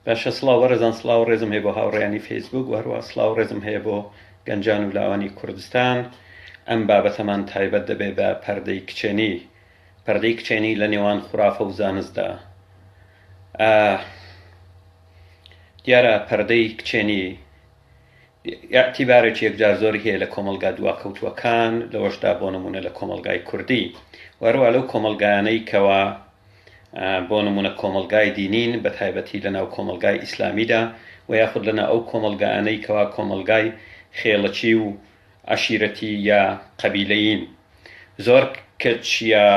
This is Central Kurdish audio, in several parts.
باشە سڵاو بەڕێزان سڵاو ڕێزم هەیە بۆ هاوڕێیانی فەیسبوک و هەروە سڵاو ڕێزم هەیە بۆ گەنجان و لاوانی کوردستان ئەم بابەتەمان تایبەت دەبێ بە پەردەی کچێنی پەردەی کچێنی لە نێوان خورافە و زانستدا دیارە پەردەی کچێنی ئیعتیبارێکی یەکجار زۆری هەیە لە کۆمەڵگا دواکەوتووەکان، لەوەشدا بۆ نموونە لە کۆمەڵگای کوردی و هەروەها لەو کۆمەڵگایانەی کەوا بۆ نموونە کۆمەڵگای دینین بە تایبەتی لەناو کۆمەڵگای ئیسلامیدا و یاخود لەناو ئەو کۆمەڵگایانەی کەوا کۆمەڵگای خێڵەکی و عەشیرەتی یا قەبیلەیین. زۆر کچ یا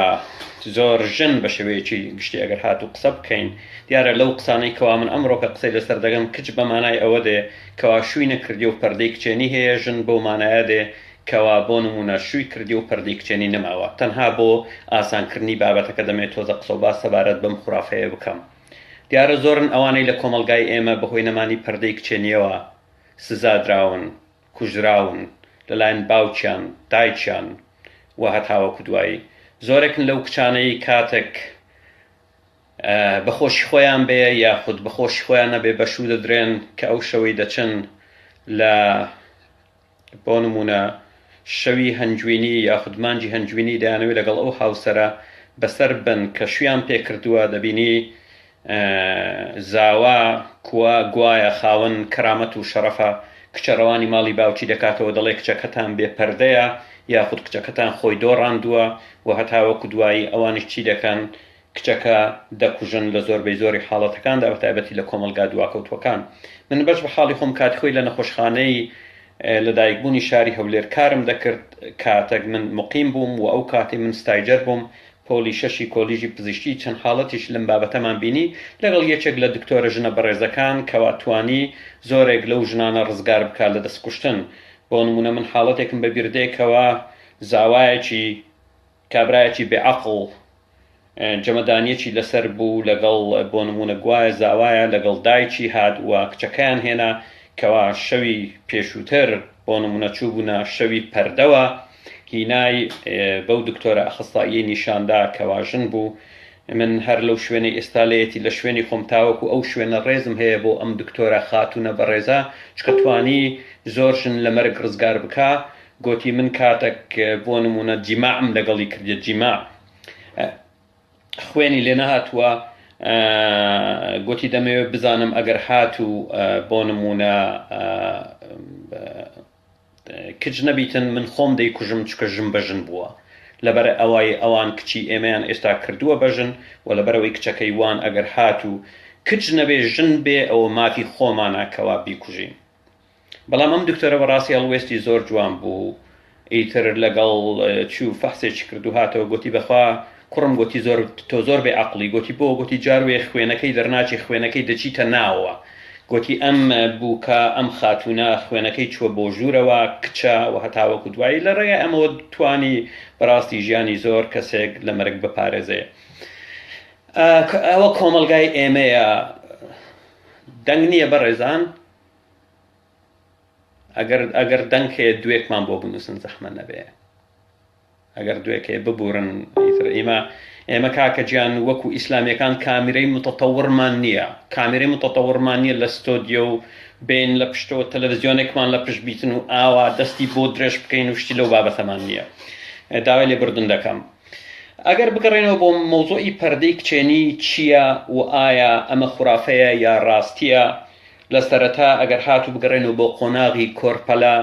زۆر ژن بە شێوەیەکی گشتی ئەگەر هاتوو قسە بکەین دیارە لەو قسانەی کەوا من ئەمڕۆکە قسەی لەسەر دەگەم کچ بە مانای ئەوە دێ کەوا شووی نەکردیە و پەردەی کچێنی هەیە ژن بەو مانایە دێ کەوا بۆ نموونە شووی کردیە و پەردەی کچێنی نەماوە تەنها بۆ ئاسانکردنی بابەتەکە دەمەوێت تۆزە قسە و باس سەبارەت بەم خورافەیە بکەم دیارە زۆرن ئەوانەی لە کۆمەڵگای ئێمە بەهۆی نەمانی پەردەی کچێنیەوە سزا دراون کوژراون لەلایەن باوکیان، دایکیان و هەتاوەکو دوایی. زۆرێکن لەو کچانەی کاتێک بە خۆشی خۆیان بێ یاخود بە خۆشی خۆیان نەبێ بە شوو دەدرێن کە ئەو شەوەی دەچن لە بۆ نمونە شەوی هەنجوینی یاخود مانگی هەنجوینی دەیانەوێت لەگەڵ ئەو هاوسەرە بەسەر بن کە شویان پێکردووە دەبینی زاوا کوا گوایە خاوەن کەرامەت و شەڕەفە کچە ڕەوانی ماڵی باوکی دەکاتەوە دەڵێ کچەکەتان بێ پەردەیە یاخود کچەکەتان خۆی دۆڕاندووە و هەتاوەکو دوایی ئەوانیش چی دەکەن کچەکە دەکوژن لە زۆربەی زۆری حاڵەتەکاندا بەتایبەتی لە کۆمەڵگا دواکەوتووەکان من بەش بە حاڵی خۆم کاتی خۆی لە نەخۆشخانەی لەدایکبوونی شاری هەولێر کارم دەکرد کاتەک من مقیم بووم و ئەو کاتی من ستایجەر بووم پۆلی شەشی کۆلیژی پزیشکی چەند حاڵەتیش لەم بابەتەمان بینی لەگەڵ یەکێک لە دکتۆرە ژنە بەڕێزەکان کەوا توانی زۆرێک لەو ژنانە ڕزگار بکات لە دەست کوشتن بۆ نمونە من حاڵەتێکم بە بیر دێ کەوا زاوایەکی کابرایەکی بێ عەقڵ جەمەدانیەکی لەسەر بوو لەگەڵ بۆ نمونە گوایە زاوایە لەگەڵ دایکی هات و کچەکەیان هێنا کەوا شەوی پێشووتر بۆ نمونە چووبوونە شەوی پەردەوە هینای بەو دکتۆرە ئەخستاییەی نیشاندا کەوا ژن بوو من هەر لەو شوێنەی ئێستا لێیەتی لە شوێنی خۆم تاوەکو ئەو شوێنە ڕێزم هەیە بۆ ئەم دکتۆرە خاتوونە بەڕێزە چکە توانی زۆر ژن لە مەرگ ڕزگار بکا گۆتی من کاتەک بۆ نمونە جیماعم لەگەڵی کردیە جیماع خوێنی لێ نەهاتووە گوتی دەمەوێت بزانم ئەگەر هاتوو بۆ نمونە کچ نەبیتن من خۆم دەیکوژم چکە ژن بە ژن بووە لەبەر ئەوای ئەوان کچی ئێمەیان ئێستا کردووە بە ژن و لەبەرەوەی کچەکەی وان ئەگەر هاتوو کچ نەبێ ژن بێ ئەوە مافی خۆمانە کەوا بیکوژین. بەڵام ئەم دکتۆرە بەڕاستی هەڵوێستی زۆر جوان بوو ئیتر لەگەڵ چوو فەحسێکی کرد و هاتەوە گوتی بەخوا کوڕم گوتی زۆر تۆ زۆر بێ عەقڵی گوتی بۆ گوتی جار وێ خوێنەکەی دەرناچی خوێنەکەی دەچیتە ناوە گوتی ئەم بووکە ئەم خاتوونە خوێنەکەی چووە بۆ ژوورەوە کچە و هەتاوەکو دوایی لە ڕێگای ئەمەوە توانی بەڕاستی ژیانی زۆر کەسێک لە مەرگ بپارێزێ ئەوە کۆمەڵگای ئێمەیە دەنگ نییە بەڕێزان ئەگەر ئەگەر دەنگ هەیە دوێکمان بۆ بنووسن زەحمە نەبێ ئەگەر دوێک هەیە ببورن ئیتر ئێمە ئێمە کاکە گیان وەکو ئیسلامیەکان کامیرەی متەتەوڕمان نییە کامیرەی متەتەوڕمان نییە لە ستۆدیۆ و بین لە پشتەوە تەلەڤزیۆنێکمان لە پشت بیتن و ئاوا دەستی بۆ درێژ بکەین و شتی لەو بابەتەمان نییە داوای لێبوردن دەکەم ئەگەر بگەڕێنەوە بۆ مەوزوعی پەردەی کچێنی چییە و ئایا ئەمە خورافەیە یا ڕاستییە لە سەرەتا ئەگەر هاتوو بگەڕێنەوە بۆ قۆناغی کۆرپەلە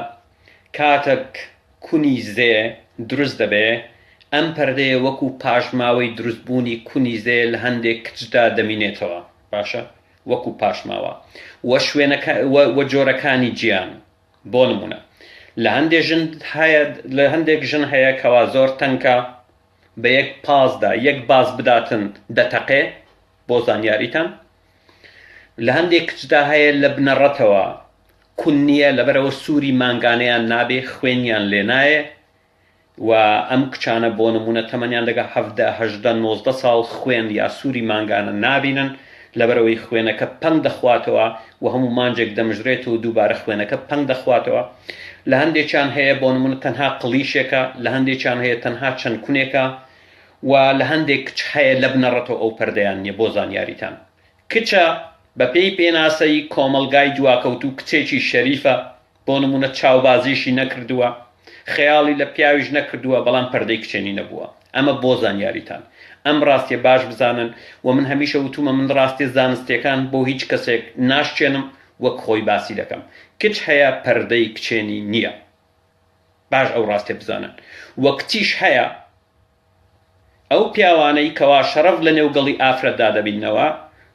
کاتەک کونی زێ دروست دەبێ ئەم پەردەیە وەکو پاشماوەی دروست بوونی کونی زێ لە هەندێک کچدا دەمینێتەوە باشە وەکو پاشماوە وە شوێنەکە وە جۆرەکانی جیان بۆ نمونە لە هەندێ ژن هەیە لە هەندێک ژن هەیە کەوا زۆر تەنکە بە یەک پازدا یەک باز بداتن دەتەقێ بۆ زانیاریتان لە هەندێک کچدا هەیە لە بنەڕەتەوە کون نییە لەبەرەوە سووری مانگانەیان نابێ خوێنیان لێ نایە و ئەم کچانە بۆ نموونە تەمەنیان دەگا 17 18 19 ساڵ خوێن یا سووری مانگانە نابینن لەبەرەوەی خوێنەکە پەنگ دەخواتەوە و هەموو مانجێک دەمژرێت و دووبارە خوێنەکە پەنگ دەخواتەوە لە هەندێکیان هەیە بۆ نموونە تەنها قڵیشێکە لە هەندێکیان هەیە تەنها چەند کونێکە و لە هەندێک کچ هەیە لە بنەڕەتەوە ئەو پەردەیان نییە بۆ زانیاریتان کچە. بە پێی پێناسەی کۆمەڵگای دواکەوتوو کچێکی شەریفە، بۆ نموونە چاوبازیشی نەکردووە، خەیاڵی لە پیاویش نەکردووە، بەڵام پەردەی کچێنی نەبووە. ئەمە بۆ زانیاریتان. ئەم ڕاستیە باش بزانن و من هەمیشە وتومە من ڕاستیە زانستیەکان بۆ هیچ کەسێک ناشکێنم وەک خۆی باسی دەکەم. کچ هەیە پەردەی کچێنی نیە. باش ئەو ڕاستیە بزانن. وە کچیش هەیە ئەو پیاوانەی کەوا شەڕەف لە نێو گەڵی ئافرەتدا دەبیننەوە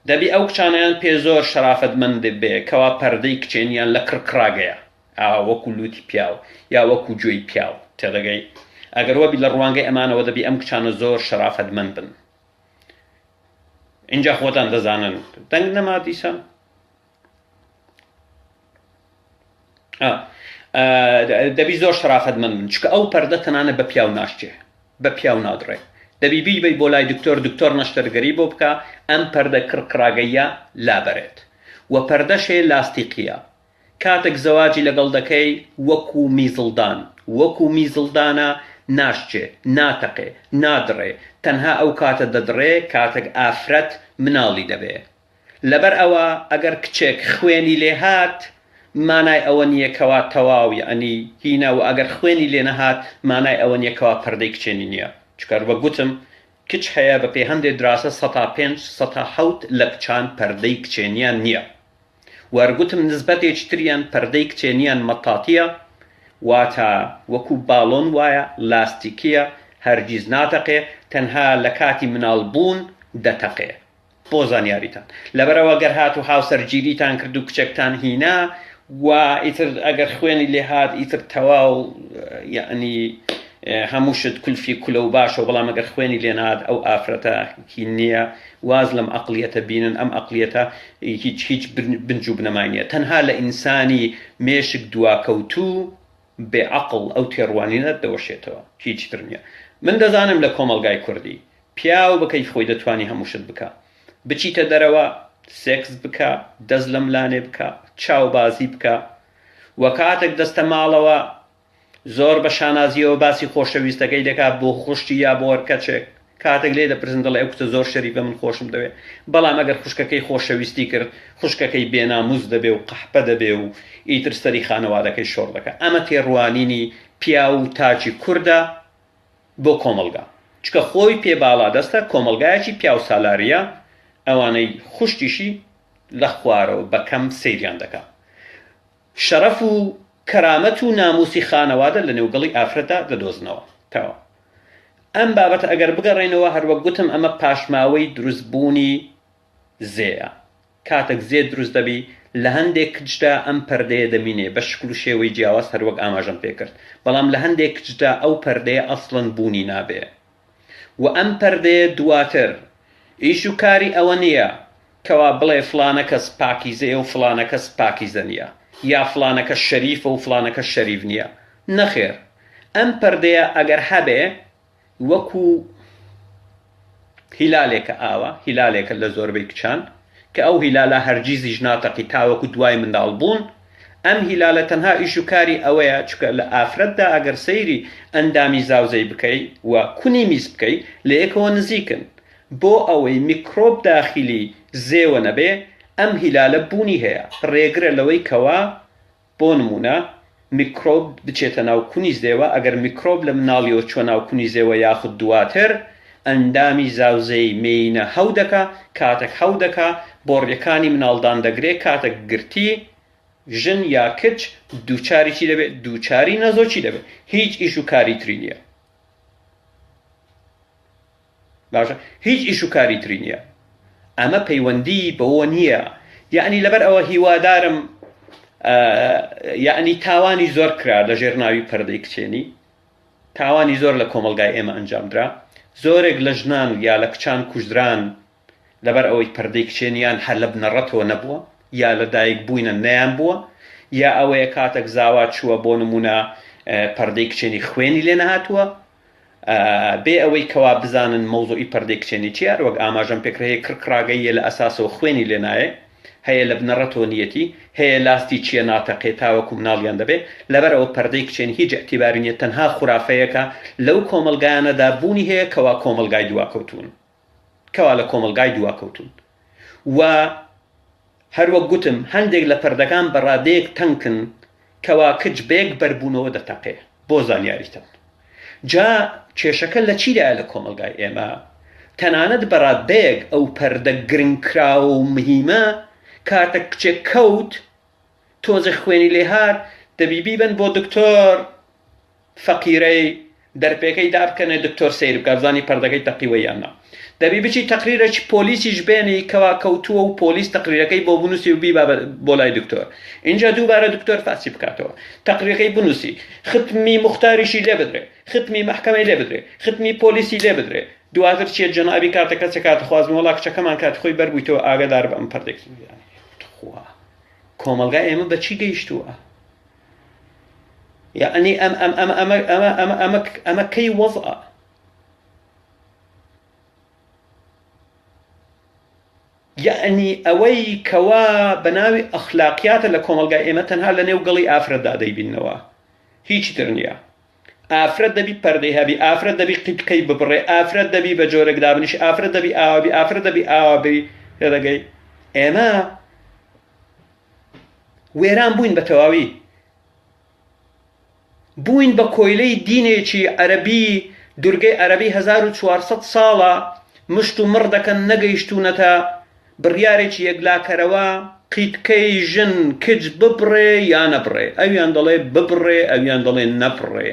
دەبی ئەو کچانەیان پێ زۆر شەرافەتمەند بێ کەوا پەردەی کچێنیان لە کڕکڕاگەیە ئاوا وەکو لوتی پیاو یا وەکو گوێی پیاو تێدەگەی ئەگەر وەبی لە ڕوانگەی ئەمانەوە دەبی ئەم کچانە زۆر شەرافەتمەند بن ئینجا خۆتان دەزانن دەنگ نەما دیسان دەبی زۆر شەرافەتمەند بن چکە ئەو پەردە تەنانە بە پیاو ناشتێ بە پیاو نادڕێ دەبی بیبەی بۆ لای دکتۆر دکتۆر نەشتەرگەری بۆ بکە ئەم پەردە کڕکڕاگەیە لابەرێت و پەردەشێ لاستیقیە کاتێک زەواجی لەگەڵ دەکەی وەکو میزڵدان وەکو میزڵدانە ناشچێ ناتەقێ نادڕێ تەنها ئەو کاتە دەدڕێ کاتێک ئافرەت مناڵی دەبێ لەبەر ئەوە ئەگەر کچێک خوێنی لێ هات مانای ئەوە نییە کەوا تەواو یەعنی هینە وە ئەگەر خوێنی لێ نەهات مانای ئەوە نییە کەوا پەردەی کچێنی نییە چونکە هەر وەک گوتم کچ هەیە بە پێی هەندێ دراسە سەتا پێنج سەتا حەوت لە کچان پەردەی کچێنیان نییە وە هەر گوتم نسبەتێکی تریان پەردەی کچێنیان مەتاتییە واتە وەکو باڵۆن وایە لاستیکییە هەرگیز ناتەقێ تەنها لە کاتی مناڵ بوون دەتەقێ. بۆ زانیاریتان لەبەرئەوە گەر هاتوو هاوسەرگیریتان کرد و کچێکتان هینا و ئیتر ئەگەر خوێنی لێ هات ئیتر تەواو یەعنی هەموو شت کولفی کولە و باشە بەڵام ئەگەر خوێنی لێ نات ئەو ئافرەتە هی نییە واز لەم ئەقلیەتە بینن ئەم ئەقلیەتە هیچ هیچ بنج و بنەمای نییە تەنها لە ئینسانی مێشک دواکەوتوو بێ عەقڵ ئەو تێڕوانینە دەوەشێتەوە هیچ تر نییە من دەزانم لە کۆمەڵگای کوردی پیاو بە کەیف خۆی دەتوانی هەموو شت بکا بچیتە دەرەوە سێکس بکە دەست لەم لانێ بکە چاو بازی بکە وە کاتێک دەستە ماڵەوە زۆر بە شانازیەوە باسی خۆشەویستەکەی دەکات بۆ خوشتی یا بۆ هەر کەچێک کاتێک لێ دەپرسن دەڵێ ئەو کچە زۆر شەریفە من خۆشم دەوێ بەڵام ئەگەر خوشکەکەی خۆشەویستی کرد خوشکەکەی بێناموس دەبێ و قەحپە دەبێ و ئیتر سەری خانەوادەکەی شۆڕ دەکا ئەمە تێڕوانینی پیاو و تاکی کوردە بۆ کۆمەڵگا چونکە خۆی پێ باڵا دەستە کۆمەڵگایەکی پیاو سالاریە ئەوانەی خوشتیشی لە خوارەوە بە کەم سەیریان دەکا شەرەف و کەرامەت و ناموسی خانەوادە لە نێوگەڵی ئافرەتدا دەدۆزنەوە تەواو ئەم بابەتە ئەگەر بگەڕێینەوە هەروەک گوتم ئەمە پاشماوەی دروست بوونی زێیە کاتەک زێ دروست دەبی لە هەندێک کچدا ئەم پەردەیە دەمینێ بە شکل و شێوەی جیاواز هەروەک ئاماژەم پێکرد بەڵام لە هەندێک کچدا ئەو پەردەیە ئەسڵەن بوونی نابێ و ئەم پەردەیە دواتر ئیش و کاری ئەوە نییە کەوا بڵێ فڵانە کەس پاکیزەیە و فڵانە کەس پاکیزە نییە یا فڵانە کەس شەریفە و فڵانە کەس شەریف نییە نەخێر ئەم پەردەیە ئەگەر هەبێ وەکو هیلالێکە ئاوا هیلالێکە لە زۆربەی کچان کە ئەو هیلالە هەرگیزیش ناتەقی تاوەکو دوای منداڵ بوون ئەم هیلالە تەنها ئیش و کاری ئەوەیە چونکە لە ئافرەتدا ئەگەر سەیری ئەندامی زاوزێی بکەی و کونی میز بکەی لە یەکەوە نزیکن بۆ ئەوەی میکرۆب داخیلی زێوە نەبێ ئەم هیلالە بوونی هەیە ڕێگرە لەوەی کەوا بۆ نموونە میکرۆب بچێتە ناو کونی زێوە، ئەگەر میکرۆب لە مناڵیەوە چووە ناو کونی زێوە یاخود دواتر ئەندامی زاوزێی مێینە هەو دەکا، کاتەک هەو دەکا بۆڕیەکانی مناڵدان دەگرێ، کاتەک گرتی ژن یا کچ دووچاری چی دەبێ؟ دووچاری نەزۆکی دەبێ، هیچ ئیش و کاری تری نییە. باشە هیچ ئیش و کاری تری نییە ئەمە پەیوەندی بەوە نییە یعنی لەبەر ئەوە هیوادارم یعنی تاوانی زۆر کرا لە ژێر ناوی پەردەی کچێنی تاوانی زۆر لە کۆمەلگای ئێمە ئەنجامدرا زۆرێک لە ژنان یا لە کچان کوژران لەبەر ئەوەی پەردەی کچێنیان هەر لە بنەڕەتەوە نەبووە یا لە دایک بووینە نەیان بووە یا ئەوەیە کاتێک زاوا چووە بۆ نمونە پەردەی کچێنی خوێنی لێ نەهاتووە بێ ئەوەی کەوا بزانن مەوزوعی پەردەی کچێنی چیە، هەر وەک ئاماژەم پێکرا هەیە کڕکڕاگەییە لە ئەساسەوە خوێنی لێ نایێ، هەیە لە بنەڕەتەوە نیەتی، هەیە لاستی چیە ناتەقێ تاوەکو مناڵیان دەبێ، لەبەر ئەوە پەردەی کچێنی هیچ ئیعتیباری نیە تەنها خورافەیەکە لەو کۆمەڵگایانەدا بوونی هەیە کەوا کۆمەڵگای دواکەوتوون کەوا لە کۆمەڵگای دواکەوتوون و. هەروەک گوتم هەندێک لە پەردەکان بە ڕادەیەک تەنکن کەوا کچ بە یەک بەربوونەوە دەتەقێ. بۆ زانیاریتان جا کێشەکە لە چیدایە لە کۆمەڵگای ئێمە تەنانەت بە ڕادەیەک ئەو پەردە گرنگ کراوە و مهیمە کاتەک کچێک کەوت تۆزێک خوێنی لێهات دەبی بیبەن بۆ دکتۆر فەقیرەی دەرپێکەی دابکەنێ دکتۆر سەیر بکا بزانی پەردەکەی تەقیوە یان نا. دەبی بچی تەقریرەکی پۆلیسیش بێنی کەوا کەوتووە و پۆلیس تەقریرەکەی بۆ بنووسی و بیبا بۆ لای دکتۆر ئینجا دووبارە دکتۆر فاسی بکاتەوە تەقریرەکەی بنووسی ختمی موختاریشی لێ بدرێ ختمی مەحکەمەی لێ بدرێ ختمی پۆلیسی لێ بدرێ دواتر چیە جەنابی کاتە کەسێک کاتە خوازن وەڵا کچەکەمان کاتی خۆی بەربوویتەوە ئاگادار بە ئەم پەردێکی تخوا کۆمەڵگای ئێمە بە چی گەیشتووە؟ یەعنی ئەم ئەم ئەمە ئەمە ئەمە ئەمە ئەمە ئەمە کەی وەزعە؟ یەعنی ئەوەی کەوا بە ناوی ئەخلاقیاتە لە کۆمەڵگای ئێمە تەنها لە نێو گەڵی ئافرەتدا دەیبیننەوە هیچی تر نییە. ئافرەت دەبی پەردەی هەبی، ئافرەت دەبی قیتقەی ببڕێ، ئافرەت دەبی بە جۆرێک دابنیشی، ئافرەت دەبی ئاوا بی، ئافرەت دەبی ئاوا بی، تێدەگەی؟ ئێمە وێران بووین بە تەواوی بووین بە کۆیلەی دینێکی عەرەبی دورگەی عەرەبی 1400 ساڵە مشت و مڕ دەکەن نەگەیشتوونەتە بڕیارێکی یەکلاکەرەوە قیتکەی ژن کچ ببڕێ یا نەبڕێ ئەویان دەڵێ ببڕێ ئەویان دەڵێ نەبڕێ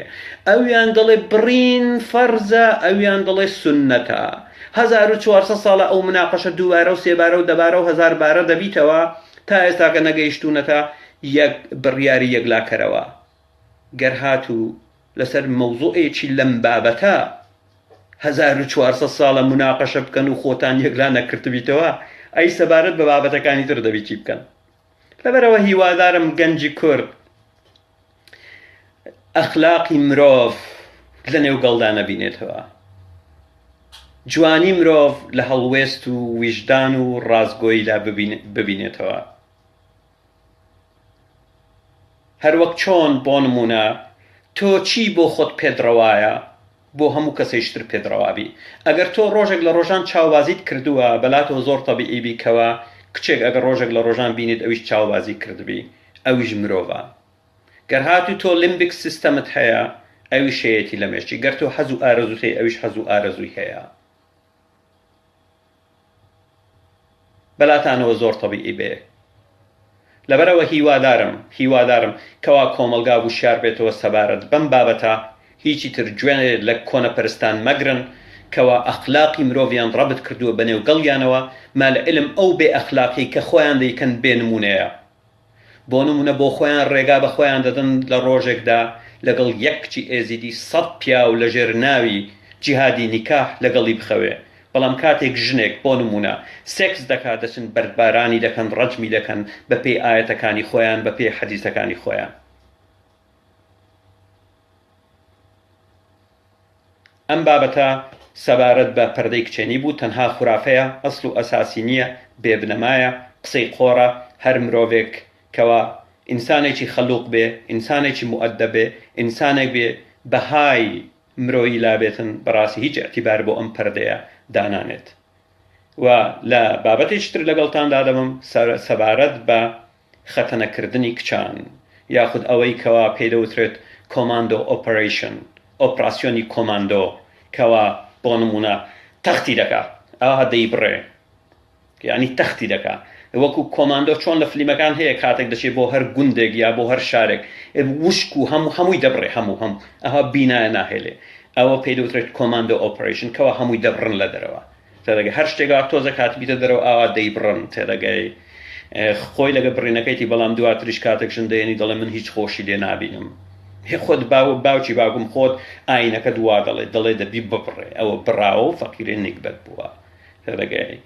ئەویان دەڵێ بڕین فەرزە ئەویان دەڵێ سوننەتە 1400 ساڵە ئەو مناقەشە دووبارە و سێبارە و دەبارە و هەزار بارە دەبیتەوە تا ئێستاکە نەگەیشتوونەتە یەک بڕیاری یەکلاکەرەوە گەر هاتوو لەسەر مەوزوعێکی لەم بابەتە 1400 ساڵە مناقەشە بکەن و خۆتان یەکلا نەکردبیتەوە ئەی سەبارەت بە بابەتەکانی تر دەبی چی بکەن لەبەرەوە هیوادارم گەنجی کورد ئەخلاقی مرۆڤ لە نێو گەڵدا نەبینێتەوە. جوانی مرۆڤ لە هەڵوێست و ویژدان و ڕاستگۆییدا ببینێتەوە. هەروەک چۆن بۆ نموونە تۆ چی بۆ خۆت پێت ڕەوایە بۆ هەموو کەسێکی تر پێت ڕەوا بی. ئەگەر تۆ ڕۆژێک لە ڕۆژان چاوبازیت کردووە بەلاتەوە زۆر تەبیعی بی کەوا کچێک ئەگەر ڕۆژێک لە ڕۆژان بینیت ئەویش چاوبازی کردبی ئەویش مرۆڤە. گەر هاتوو تۆ limbic system ت هەیە ئەویش هەیەتی لە مێشکی گەر تۆ حەز و ئارەزووت هەیە ئەویش حەز و ئارەزووی هەیە. بەلاتانەوە زۆر تەبیعی بێ. لەبەرئەوە هیوادارم هیوادارم کەوا کۆمەڵگا وشیار بێتەوە سەبارەت بەم بابەتە هیچی تر گوێ لە کۆنەپەرستان مەگرن کەوا ئەخلاقی مرۆڤیان ڕەبت کردووە بەنێو گەڵیانەوە مالعلم ئەو بێ ئەخلاقیەی کە خۆیان دەیکەن بێ نمونەیە بۆ نمونە بۆ خۆیان ڕێگا بە خۆیان دەدەن لە ڕۆژێکدا لەگەڵ یەک کچی ئێزیدی سەت پیاو لە ژێر ناوی جیهادی نیکاح لەگەڵی بخەوێ بەڵام کاتێک ژنێک بۆ نمونە سێکس دەکا دەچن بەردبارانی دەکەن ڕەجمی دەکەن بە پێی ئایەتەکانی خۆیان بە پێی حەدیسەکانی خۆیان. ئەم بابەتە سەبارەت بە پەردەی کچێنی بوو، تەنها خورافەیە، ئەسڵ و ئەساسی نییە، بێ بنەمایە، قسەی قۆڕە، هەر مرۆڤێک کەوا ئینسانێکی خەلوق بێ، ئینسانێکی موئەدەب بێ، ئینسانێک بێ بەهای مرۆیی لابێتن، بەڕاستی هیچ ئیعتیبار بۆ ئەم پەردەیە دانانێت. و لە بابەتێکی تر لەگەڵتاندا دەبم سەبارەت بە خەتەنەکردنی کچان یاخود ئەوەی کەوا پێی دەوترێت commando operation، ئۆپراسیۆنی کۆماندۆ، کەوا بۆ نموونە تەختی دەکا ئاها دەیبڕێ یانی تەختی دەکا وەکو کۆماندۆ چۆن لە فلیمەکان هەیە کاتێک دەچێت بۆ هەر گوندێک یا بۆ هەر شارێک وشک و هەموو هەمووی دەبڕێ هەموو هەموو ئەها بینایە ناهێلێ ئەوە پێی دەوترێت commando operation کەوا هەمووی دەبڕن لە دەرەوە تێدەگەی هەر شتێک ئا تۆزێک هاتبیتە دەرەوە ئاوا دەیبڕن تێدەگەی خۆی لەگە بڕینەکەیتی بەڵام دواتریش کاتێک ژن دەێنی دەڵێ من هیچ خۆشی لێ نابینم هی خۆت باو باوکی باوکم خۆت ئاینەکە دوا دەڵێ دەڵێ دەبی ببڕێ ئەوە بڕاوە و فەقیرێ نگبەت بووە تێدەگەی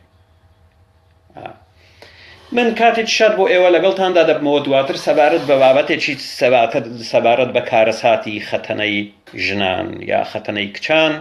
من کاتێکی شاد بۆ ئێوە لەگەڵتاندا دەبمەوە دواتر سەبارەت بە بابەتێکی سەبارەت بە کارەساتی خەتەنەی ژنان یا خەتەنەی کچان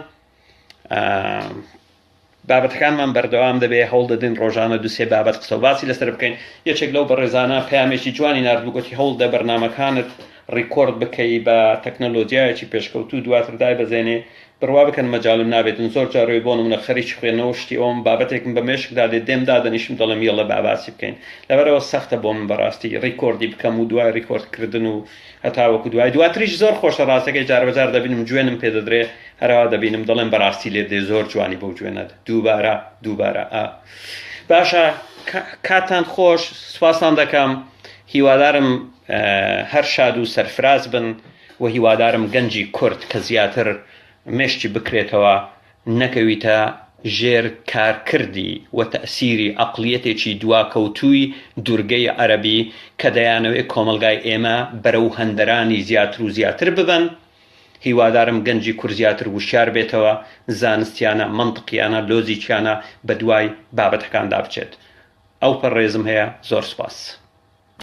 بابەتەکانمان بەردەوام دەبێ هەوڵ دەدەین ڕۆژانە دوسێ بابەت قسە و باسی لەسەر بکەین یەکێک لەو بەڕێزانە پەیامێکی جوانی ناردبوو گوتی هەوڵ دە بەرنامەکانت ڕیکۆرد بکەی بە تەکنەلۆجیایەکی پێشکەوتوو دواتر دایبەزێنێ. بڕوا بکەن مەجالم نابێتن زۆر جار وێ بۆ نمونە خەریکی خوێندنەوە و شتی ئەوم بابەتێکم بە مێشکدا دێت دێم دادەنیشم دەڵێم یەڵە با باسی بکەین لەبەرئەوە سەختە بۆ من بەڕاستی ڕیکۆردی بکەم و دوای ڕیکۆرد کردن و هەتاوەکو دوای دواتریش زۆر خۆشە ڕاستەکەی جاربەجار دەبینم جوێنم پێ دەدرێ هەروا دەبینم دەڵێم بەڕاستی لێت دێ زۆر جوانی بەو جوێنە دووبارە دووبارە ئا باشە کاتان خۆش سوپاستان دەکەم هیوادارم هەر شاد و سەرفراز بن و هیوادارم گەنجی کورد کە زیاتر مێشکی بکرێتەوە نەکەویتە ژێر کارکردی و تەئسیری عەقڵیەتێکی دواکەوتووی دورگەی عەرەبی کە دەیانەوێ کۆمەڵگای ئێمە بەرەو هەندەرانی زیاتر و زیاتر ببەن. هیوادارم گەنجی کورد زیاتر وشیار بێتەوە، زانستیانە، مەنتقیانە، لۆجیکیانە بەدوای بابەتەکاندا بچێت. ئەوپەڕ ڕێزم هەیە. زۆر سوپاس.